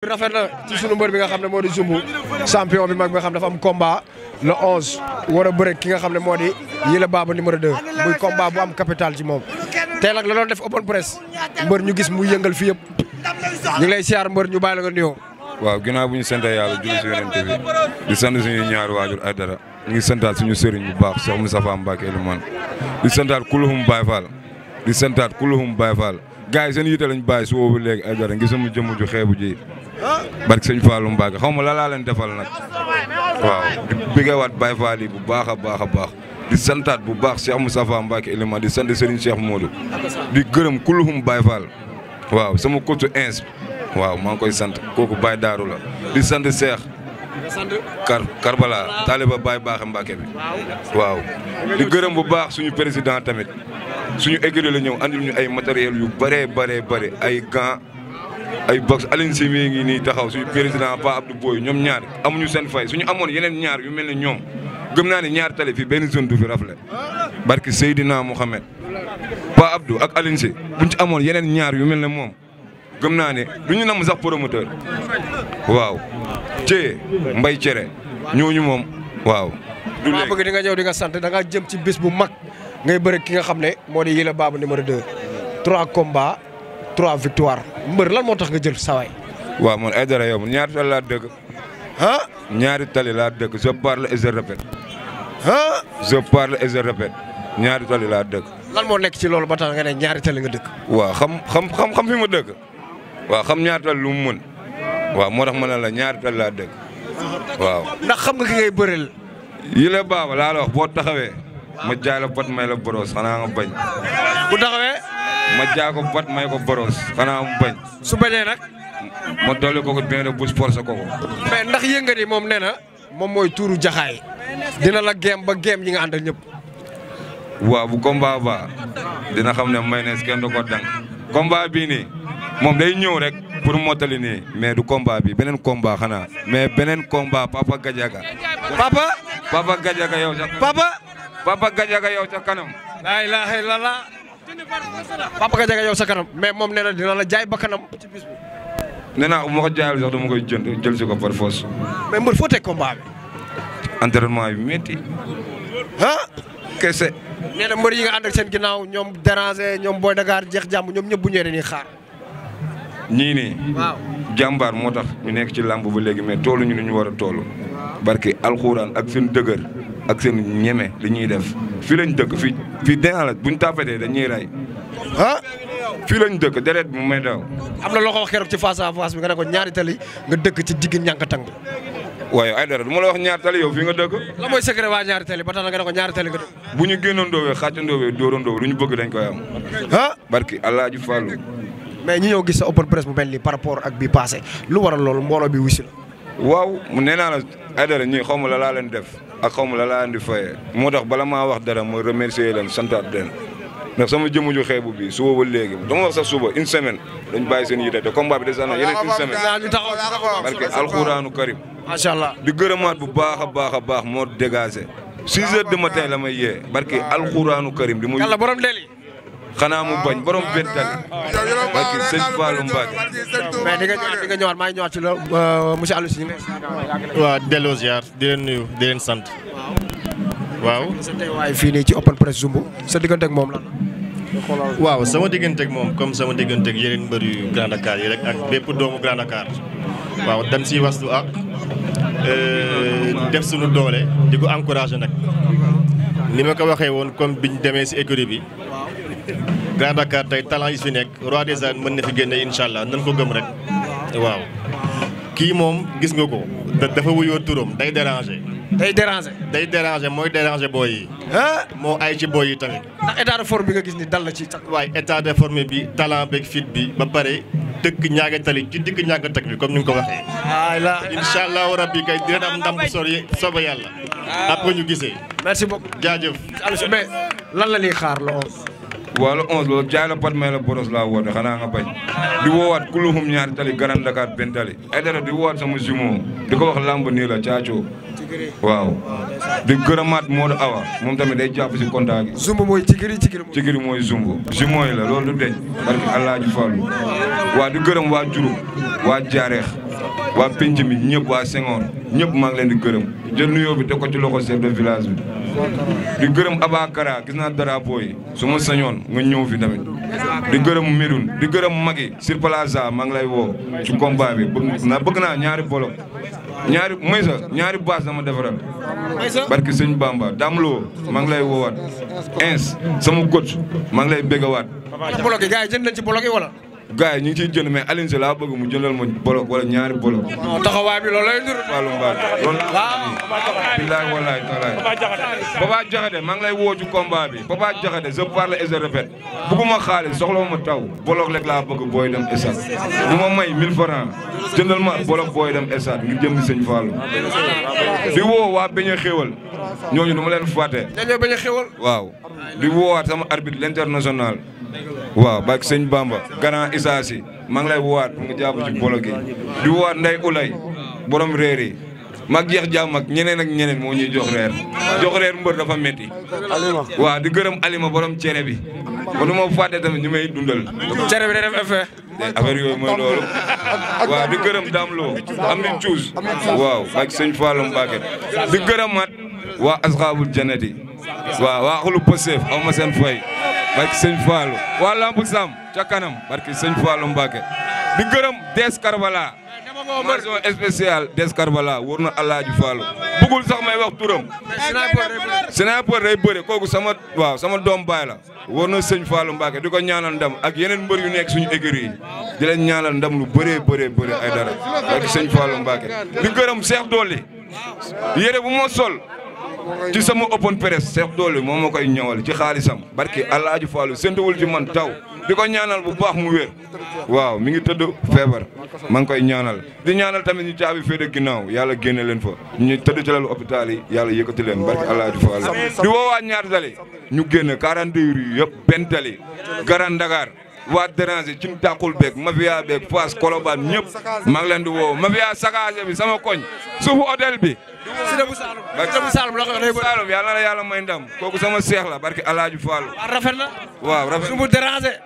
rafet na ci sunu mbër bi nga xam ne moo di Zumbu champion bi mag bi nga xam ne dafa am combat le 11 war a bëre ki nga xam ne moo di Yile Baba numéro 2 muy combat bu am capital ci moom. tey nag la doon def open press mbër ñu gis mu yëngal fi yëpp ñu ngi lay siyaar mbër ñu bàyyi la nga nuyoo. waaw ginnaaw bu ñu sant yàlla julli si yonent bi di sant suñu ñaari waajur ay dara ñu ngi santaat suñu sëriñ bu baax Cheikh Moustapha Mbacke Elimane di santaat kuluhum Baye Fall di santaat kuluhum Baye Fall gars yi seen yite lañ bàyyi su boobu léegi ay dara ngi sama jëmm ju xeebu ji barke sëñ Fallou Mbacke xaw ma la laa leen defal nag waaw di bëggeewaat Baye Fall yi bu baax a baax a baax di santaat bu baax Cheikh Moustapha Mbacke Elimane di sant Serigne Cheikh Modou di gërëm kuluhum Baye Fall waaw sama coach ins waaw maa ngi koy sant kooku Baye Daaru la di sant Cheikh Karbala taaliba Baye Baaxe Mbacke bi waaw di gërëm bu baax suñu président tamit suñu écurie la ñëw andil ñu ay matériel yu bëree bëri ay gants ay box Aline Sy mi ngi nii taxaw suñu président Pa Abdou Boy ñoom ñaar amuñu seen fay suñu amoon yeneen ñaar yu mel ne ñoom gëm naa ne ñaar tali fii benn zone du fi rafle barki Seydina Mohamed Pa Abdou ak Aline Sy buñ ci amoon yeneen ñaar yu mel ne moom gëm naa ne du ñu nam sax promoteur waaw Thié Mbaye Cere ñooñu moom waaw. du léegi bëgg di nga ñëw di nga sant da nga jëm ci bis bu mag ngay bëre ki nga xam ne moo di Yile Baba numéro 2 3 combats 3 victoires mbër lan moo tax nga jël sawaay. waaw man ay dara yow ñaari tali laa dëkk. ah ñaari tali laa dëkk je parle et je répète. ah je parle et je répète ñaari tali laa dëkk. lan moo nekk ci loolu ba tax nga ne ñaari tali nga dëkk. waaw xam fi ma dëkk. waaw xam ñaari tali lu mu mën. waaw moo tax ma ne la ñaari tali laa dëkk. waaw. ndax xam nga ki ngay bëreel. Yile Baba laa la wax boo taxawee. ma jaay la bat may la boros xanaa nga bañ. bu taxawee. ma jaay ko bat may ko boros xanaa mu bañ. su bañee nag. ma dolli ko bien de bouche force ko. mais ndax yëngat yi moom nee na moom mooy tuuru jaxaay dina la géem ba géem ñi nga àndal ñëpp. waaw bu combat ba dina xam ne mayonnaise kenn du ko dànk. combat bii nii moom day ñëw rek pour mottali nii mais du combat bi beneen combat xanaa mais beneen combat Papa Gadiaga. Papa Gadiaga yow sax. Papa Gadiaga yow ca kanam. laa ilaaha illallah. Papa Gadiaga yow sa kanam mais moom nee na dina la jaay ba kanam ci bis bi. nee naa bu ma ko jaayal sax dama koy jënd jël si ko par force. mais mbër foo teg combat bi. entraînement yu métti. ah. kese. nee na mbër yi nga ànd ak seen ginnaaw ñoom déranger ñoom Boy Dakar jeex jàmm ñoom ñëpp bu ñëwee dañuy xaar. ñii nii. waaw jàmbaar moo tax ñu nekk ci làmb ba léegi mais toolu ñu ni ñu war a toolu. barke alxuraan ak seen dëgër ak seen ñeme li ñuy def fii lañ dëkk fii dina la buñ tapetee dañuy rey. ah. fii lañ dëkk deret bi mu may daw. am na loo ko wax keroog ci face à face bi nga ne ko ñaari tali nga dëkk ci digg ñànkatang bi. waaye ay dara du ma la wax ñaari tali yow fii nga dëkk. la mooy secret waa ñaari tali ba tax na nga ne ko ñaari tali nga dëkk. bu ñu génnandoowee xàccandoowee dóorandoowee lu ñu bëgg dañ koy am. ah. barki Alaaji Fàllu. mais ñi ñëw gis sa open press bu mel nii par rapport ak bi passé lu waral loolu mbooloo bi wisi la. waaw nee naa la ay dara ñii xaw ma la laa leen def ak xaw ma la laa leen di fayee moo tax bala maa wax dara ma remercier leen santaat leen ndax sama jëmm ju xeebu bi suba ba léegi dama wax sax suba une semaine dañ bàyyi seen yite te combat bi des na yeneen une semaine barke alxuraanu karim macha allah di gërëmaat bu baax a baax moo dégagé 6 heures du matin la may yee barke alxuraanu karim di mu yàlla borom deli xanaa mu bañ borom bentali barke sëñ Fallou Mbacke mais di nga ñëwaat maa ngi ñëwaat ci la monsieur Aliou Sy. waaw delloo ziar di leen nuyu di leen sant. waaw. sa teewaay fii nii ci open press Zumbu sa diggante ak moom lan la. waaw sama diggante ak moom comme sama diggante ak yeneen mbër yu Grand Dakar yi rek ak bépp doomu Grand Dakar. waaw dañ siy waslu ak def suñu doole di ko encouragé nag ni ma ko waxee woon comme biñ demee si écurie bi. Grand Dakar tey talent yi fi nekk roi des arènes mën na fi génne incha allah nan ko gëm rek waaw kii moom gis nga ko dafa wuyoo turam day déranger. day déranger mooy déranger booy yi. moo ay ci booy yi tamit. ndax état de forme bi nga gis ni dal na ci takk. waaye état de forme bi talent beeg fit bi ba pare dëkk ñaaga tali ci digg ñaaga tag bi comme ni nga ko waxee. incha allahu rabbi kay dina am ndam bu sori soba yàlla. après ñu gisee. merci beaucoup jaajëf. mais lan la ñuy xaar la waaw le 11 loolu jaay la pat may la boros laa woote xanaa nga bañ di woowaat kuluhum ñaari tali Grand Dakar benn tali ay dara di woowaat sama jumeau di ko wax lamb nii la caacoo waaw di gërëmaat Modou Awa moom tamit day jàpp si kontaan gi. Zumbu mooy Cikiri mooy Zumbu jumeau la loolu du deñ barki Alaaji Fallu waa di gërëm waa Juru waa Jaareex waa penc mi ñëpp waa Senghor ñëpp maa ngi leen di gërëm jël nuyoo bi teg ko ci loxo chef de village bi di gërëm Abakara gis naa drapeau yi su ma sañoon nga ñëw fi tamit di gërëm Médoune di gërëm Magui sur Plaza maa ngi lay woo ci combat bi bëgg naa ñaari bolo ñaari baas dama defaral barki sëñ Bamba damloo maa ngi lay woowaat ins sama coach maa ngi lay béggawaat bloc yi gars yi jënd nañ ci bloc yi wala gars yi ñu ngi ciy jënd mais Alioune laa bëgg mu jëndal ma bolok wala ñaari bolok. non taxawaay bi loolu lay ndur. Fallou Mbacké loolu. billahi wallahi taalaay. Papa Diakhaté maa ngi lay woo ci combat bi Papa Diakhaté je parle et je répète bëgguma xaalis soxla ma taw bolok rek laa bëgg booy dem esat bu ma may 1000 francs jëndal ma bolok booy dem esat ngir jëm sëñ Fallou. di woo waa Beñe Xéwal ñooñu du ma leen fàtte. dañoo Beñe Xéwal. waaw di woowaat sama arbitre l'international. waaw bak sëñ Bamba grand Issa Sy maa ngi lay woowaat pour nga jàpp ci bolo gi di woowaat Ndey Ulay borom réer yi mag jeex jàmm ak ñeneen ak ñeneen moo ñuy jox reer mbër dafa métti waaw di gërëm Alima borom cere bi ba du ma fàtte tamit ñu may dundal cere bi day def effet affaire yooyu mooy loolu waaw di gërëm Dame Lo am ni cuus waaw bak sëñ Fallou Mbacké di gërëmaat waa asxaabul jannati waaw waa xulu Pastef aw ma seen fay barki sëñ Fallou waa Lamp Sam ca kanam barki sëñ Fallou Mbacké di gërëm Des Karbala mention spéciale Des Karbala wóor na Alaaji Fallou bëggul sax may wax turam sniper day bëre kooku sama doom baay la wóor na sëñ Fallou Mbacké di ko ñaanal ndam ak yeneen mbër yu nekk suñu écurie yi di leen ñaanal ndam lu bëree ay dara barki sëñ Fallou Mbacké di gërëm Cheikh Dolly yére bu ma sol ci sama open press Cheikh Dolly moom ma koy ñëwal ci xaalisam barki Alaaji Fallou séntuwul ci man taw di ko ñaanal bu baax mu wér waaw mi ngi tëdd feebar maa ngi koy ñaanal di ñaanal tamit ñu caabi féete ginnaaw yàlla génne leen fa ñu tëdd ci lalu hôpital yi yàlla yëkkati leen barki Alaaji Fallou di woowaat ñaar tali ñu génn 42 rue yëpp benn tali Grand Dakar waa déranger ci tàqul beeg mafia beeg Fass Colobane ñëpp maa ngi leen di woo mafia sagage bi sama koñ suufu hôtel bi Sida bu Saloum la ko day bëri Saloum yàlla na yàlla may ndam kooku sama seex la barki Alaaji Fallou rafet na waaw rafet su mu déranger